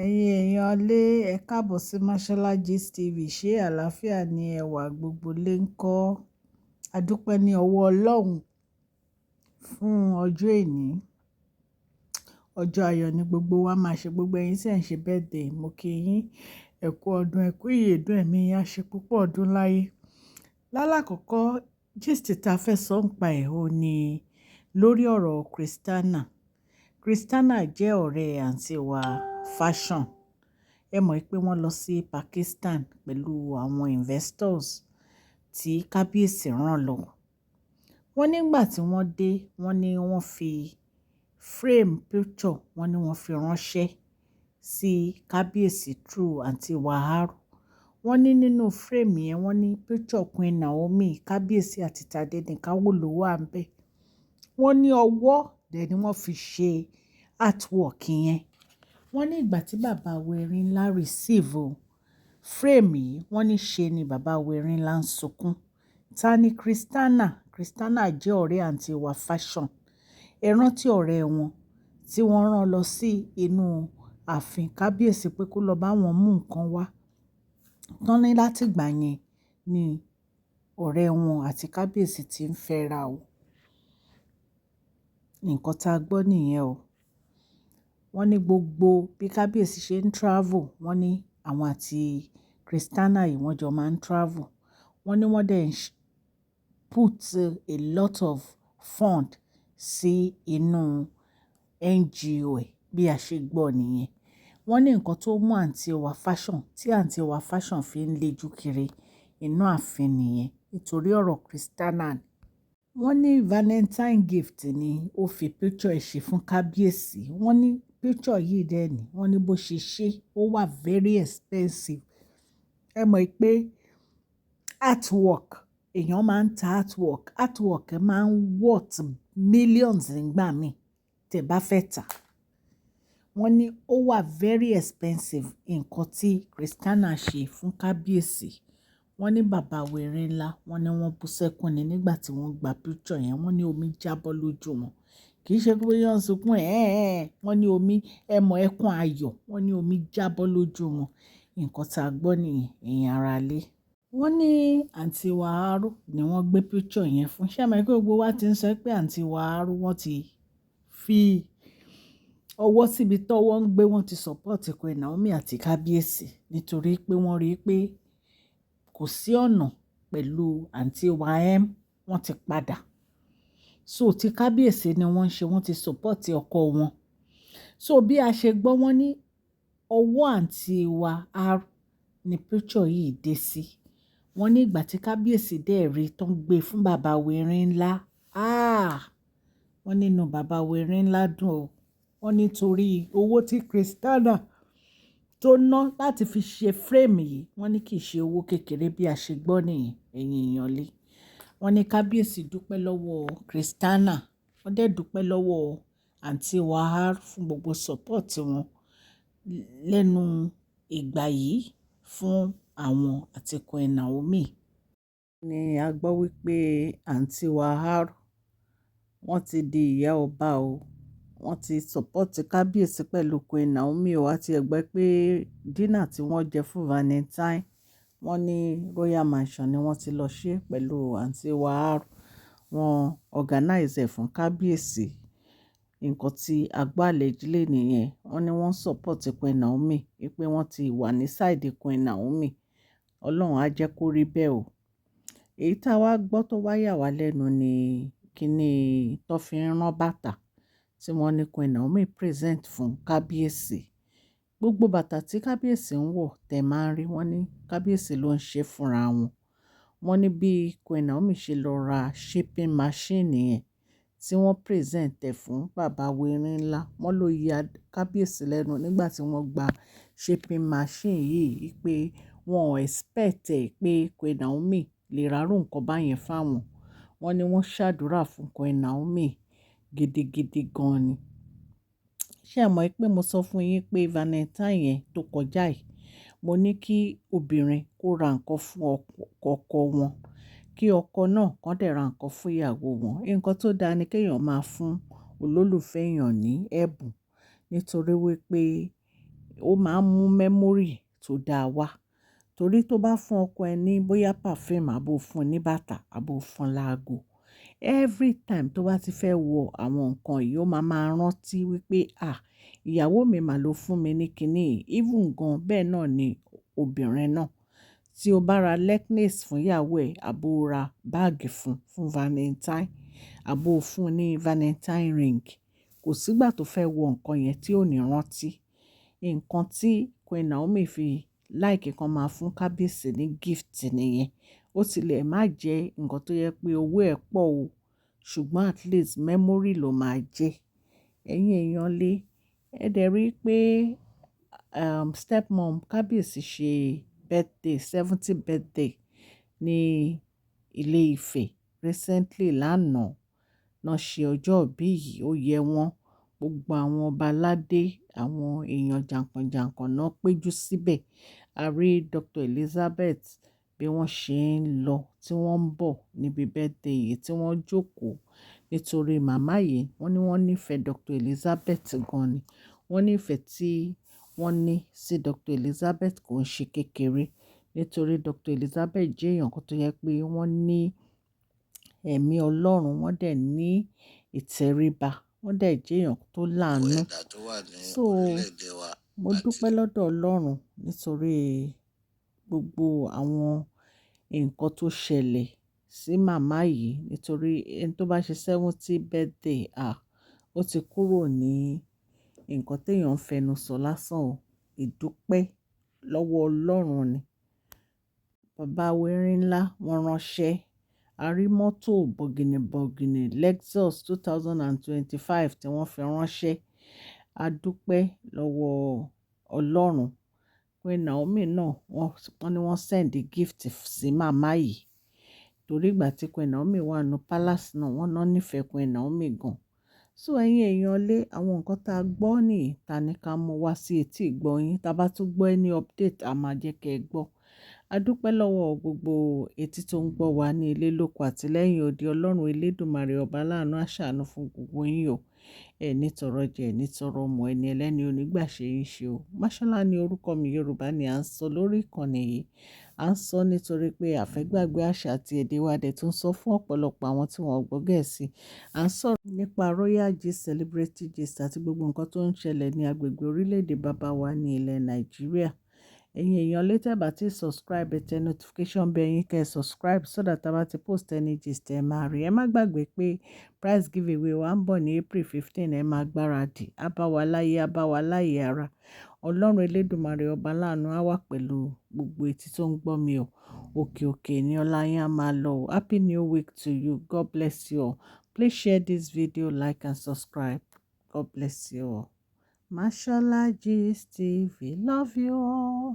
Ẹ̀yin èèyàn lé, ẹ káàbọ̀ sí Mashola Gist TV. Ṣé àlàáfíà ni ẹwà gbogbo lè ń kọ́? Adúpẹ́ ní ọwọ́ Ọlọ́run fún ọjọ́ èní. Ọjọ́ ayọ̀ ni gbogbo wa máa ṣe. Gbogbo ẹ̀yin tí ẹ̀ ń ṣe birthday, mo kí yín. Ẹ kú ọdún, ẹ kú ìyèdún, ẹ̀mí yín á ṣe púpọ̀ ọdún láyé. Lálákọ̀ọ́kọ́, gist ta fẹ́ sọ ń pa ẹ̀ ò ní lórí ọ̀rọ̀ Christiana. Christiana jẹ́ ọ̀rẹ́ àǹtí wa Fashion. Ẹ mọ̀ pé wọ́n lọ sí Pakistan pẹ̀lú àwọn investors tí kábíyèsí rán lọ. Wọ́n nígbà tí wọ́n dé, wọ́n ní wọ́n fi frame picture, wọ́n ní wọ́n fi ránṣẹ́ sí kábíyèsí through àǹtí wa R. Wọ́n ní nínú frame yẹn, wọ́n ní picture Queen Naomi, kábíyèsí àti Tadenikawo ló wà níbẹ̀. Wọ́n ní ọwọ́ dẹ̀ ni wọ́n fi ṣe artwork yẹn. Wọ́n ní ìgbà tí bàbá Werinla receive frame yìí, wọ́n ní ṣe ni bàbá Werinla ń sunkún. Ta ni Christiana? Christiana jẹ́ ọ̀rẹ́ àǹtí wa Fashion. Ẹ rántí ọ̀rẹ́ wọn tí wọ́n rán lọ sí inú ààfin kábíyèsí pé kó lọ bá wọn mú nǹkan wá. Tán ní láti ìgbà yẹn ni ọ̀rẹ́ wọn àti kábíyèsí ti ń fẹ́ra o. Nǹkan tá a gbọ́ nìyẹn o. Wọ́n ní gbogbo bí kábíyèsí ṣe ń travel, wọ́n ní àwọn àti Christiana yìí wọ́n jọ máa ń travel. Wọ́n ní wọ́n dẹ̀ ń put a lot of fund sí inú NGO ẹ̀ bí a ṣe gbọ́ nìyẹn. Wọ́n ní nǹkan tó mú àǹtí wa Fashion, tí àǹtí wa Fashion fi ń lejú kiri inú ààfin nìyẹn nítorí ọ̀rọ̀ Christiana ni. Wọ́n ní Valentine gift ni ó fi picture ẹ̀ ṣe fún kábíyèsí. Wọ́n ní picture yìí dẹ̀ ní, wọ́n ní bó ṣe ṣe, ó wà very expensive. Ẹ mọ̀ pé artwork, èèyàn máa ń ta artwork. Artwork máa ń worth millions nígbà míì tí ẹ bá fẹ́ tà. Wọ́n ní ó wà very expensive nǹkan tí Christiana ṣe fún kábíyèsí. Wọ́n ní bàbá Werinla, wọ́n ní wọ́n bú sẹ́kún ni nígbà tí wọ́n gba picture yẹn. Wọ́n ní omi jábọ́ lójú wọn. Kì í ṣe pé bóyá wọ́n sunkún ẹ̀ ẹ́. Wọ́n ní omi, ẹ mọ̀ ẹkún ayọ̀. Wọ́n ní omi jábọ́ lójú wọn. Nǹkan tí a gbọ́ nìyẹn, ẹ̀yin ará ilé. Wọ́n ní àǹtí wa R ni wọ́n gbé picture yẹn fún. Ṣé ẹ mọ̀ pé gbogbo wa ti ń sọ pé àǹtí wa R wọ́n ti fi ọwọ́ síbi tọ́wọ́ ń gbé, wọ́n ti support Queen Naomi àti kábíyèsí nítorí pé wọ́n rí i pé kò sí ọ̀nà pẹ̀lú àǹtí wa M, wọ́n ti padà. So tí kábíyèsí ni wọ́n ń ṣe, wọ́n ti support ọkọ wọn. So bí a ṣe gbọ́, wọ́n ní ọwọ́ àǹtí wa R ni picture yìí dé sí. Wọ́n ní ìgbà tí kábíyèsí dẹ̀ rí tán gbé fún bàbá Werinla, ah! Wọ́n nínú bàbá Werinla dùn o. Wọ́n ní torí owó tí Christiana tó ná láti fi ṣe frame yìí, wọ́n ní kì í ṣe owó kékeré bí a ṣe gbọ́ nìyẹn, ẹ̀yin èèyàn lé. Wọ́n ní kábíyèsí dúpẹ́ lọ́wọ́ Christiana, wọ́n dẹ̀ dúpẹ́ lọ́wọ́ àǹtí wa R fún gbogbo support wọn lẹ́nu ìgbà yìí fún àwọn àti Queen Naomi. Ní a gbọ́ wípé àǹtí wa R wọ́n ti di ìyá ọba o. Wọ́n ti support kábíyèsí pẹ̀lú Queen Naomi o. A ti ẹ gbọ́ pé dinner tí wọ́n jẹ fún Valentine, wọ́n ní Royal Mansion ni wọ́n ti lọ ṣe pẹ̀lú àǹtí wa R. Wọ́n organize ẹ̀ fún kábíyèsí. Nǹkan tí a gbọ́ allegedly nìyẹn. Wọ́n ní wọ́n support Queen Naomi, wípé wọ́n ti wà ní side Queen Naomi. Ọlọ́run á jẹ́ kó rí bẹ́ẹ̀ o. Èyí tí a wá gbọ́ tó wá yà wá lẹ́nu ni kíní tó fi ń rán bàtà tí wọ́n ní Queen Naomi present fún kábíyèsí. Gbogbo bàtà tí kábíyèsí ń wọ̀ tẹ máa ń rí, wọ́n ní kábíyèsí ló ń ṣe fúnra wọn. Wọ́n ní bí Queen Naomi ṣe lọ ra shaping machine yẹn tí wọ́n present ẹ̀ fún bàbá Werinla, wọ́n ló ya kábíyèsí lẹ́nu nígbà tí wọ́n gba shaping machine yìí pé wọ́n ò expect ẹ̀ pé Queen Naomi lè ra irú nǹkan báyẹn fún àwọn. Wọ́n ní wọ́n ṣàdúrà fún Queen Naomi gidigidi gan ni. Ṣé ẹ mọ̀ pé mo sọ fún yín pé Valentine yẹn tó kọjá yìí, mo ní kí obìnrin kó ra nǹkan fún ọkọ wọn, kí ọkọ náà kàn dẹ̀ ra nǹkan fún ìyàwó wọn. Nǹkan tó dáa ni kí èèyàn máa fún olólùfẹ́ èèyàn ní ẹ̀bùn nítorí wípé Ó máa ń mú memory tó dáa wá. Torí tó bá fún ọkọ ẹ ní bóyá perfume àbò fún ní bàtà àbò fún láago, every time tó bá ti fẹ́ wọ àwọn nǹkan yìí, ó máa máa rántí wípé, "À, ìyàwó mi máa ló fún mi ní kiní yìí." Even gan bẹ́ẹ̀ náà ni obìnrin náà. Tí o bá ra necklace fún ìyàwó ẹ àbò ra báàgì fún Valentine, àbò fún ní Valentine ring, kò sí ìgbà tó fẹ́ wọ nǹkan yẹn tí ò ní rántí. Nǹkan tí Queen Naomi fi like kan máa fún kábíyèsí ní gift nìyẹn. Ó tilẹ̀ má jẹ́ nǹkan tó yẹ pé owó ẹ̀ pọ̀ o, ṣùgbọ́n at least memory ló máa jẹ́. Ẹ̀yin èèyàn lé, ẹ dẹ̀ rí pé stepmom kábíyèsí ṣe birthday, 70 birthday ní ilé Ifẹ̀ recently lánàá. Náà ṣe ọjọ́ ìbí yìí, ó yẹ wọ́n. Gbogbo àwọn ọba aládé, àwọn èèyàn jànkànjànkàn náà péjú síbẹ̀. A rí Dr. Elizabeth bí wọ́n ṣe ń lọ tí wọ́n ń bọ̀ níbi birthday yìí tí wọ́n jókòó nítorí màmá yìí. Wọ́n ní wọ́n nífẹ̀ẹ́ Dr. Elizabeth gan ni. Wọ́n nífẹ̀ẹ́ tí wọ́n ní sí Dr. Elizabeth kò ń ṣe kékeré nítorí Dr. Elizabeth jẹ́ èèyàn kan tó yẹ pé wọ́n ní ẹ̀mí Ọlọ́run, wọ́n dẹ̀ ní ìtẹríba, wọ́n dẹ̀ jẹ́ èèyàn tó láànú. So mo dúpẹ́ lọ́dọ̀ Ọlọ́run nítorí gbogbo àwọn nǹkan tó ṣẹlẹ̀ sí màmá yìí, nítorí ẹni tó bá ṣe 70 birthday, ah, ó ti kúrò ní nǹkan tí èèyàn ń fẹnu sọ lásán o. Ìdúpẹ́ lọ́wọ́ Ọlọ́run ni. Bàbá wa ńlá wọ́n ránṣẹ́. A rí mọ́tò bọ̀gìnìbọ̀gìnì Lexus 2025 tí wọ́n fi ránṣẹ́. A dúpẹ́ lọ́wọ́ Ọlọ́run. Queen Naomi náà, wọ́n ní wọ́n send gift sí màmá yìí. Torí ìgbà tí Queen Naomi wà nínú palace náà, wọ́n náà nífẹ̀ẹ́ Queen Naomi gan. So ẹ̀yin èèyàn lé, àwọn nǹkan tá a gbọ́ ní ta ní ká mú wá sí etí ìgbọ́ yín. Tá bá tún gbọ́ any update, a máa jẹ́ kí ẹ gbọ́. A dúpẹ́ lọ́wọ́ gbogbo etí tó ń gbọ́ wa ní ilé lóko àti lẹ́yìn odi. Ọlọ́run Elédùmarè ọba aláàánú á ṣàánú fún gbogbo yín o. Ẹ ní tọrọ jẹ, ẹ ní tọrọ mọ, ẹni ẹlẹ́ni onígbàṣe yín ṣe o. Máṣọ́lá ní orúkọ mi. Yorùbá ni à ń sọ lórí ìkànnì yìí. À ń sọ nítorí pé a fẹ́ gbàgbé àṣà àti èdè wa dẹ̀ tún sọ fún ọ̀pọ̀lọpọ̀ àwọn tí wọ́n gbọ́ Gẹ̀ẹ́sì. À ń sọ̀rọ̀ nípa royal gist, celebrity gist àti gbogbo nǹkan tó ń ṣẹlẹ̀ ní agbègbè orílẹ̀-èdè bàbá wa ní ilẹ̀ Nàìjíríà. Ẹ̀yin èèyàn lé, tẹ́ bá ti subscribe, ẹ tẹ notification bell yín kẹ́ subscribe so that tá bá ti post any gist, ẹ máa rí. Ẹ má gbàgbé pé prize giveaway wa ń bọ̀ ní April 15. Ẹ máa gbáradì. Á bá wa láyé, á bá wa láyé ara. Ọlọ́run Elédùmarè ọba láàánú á wà pẹ̀lú gbogbo etí tó ń gbọ́ mi o. Òkè òkè ni ọlá yín á máa lọ o. Happy new week to you. God bless you all. Please share this video, like and subscribe. God bless you all. Mashola Gist TV. Love you all.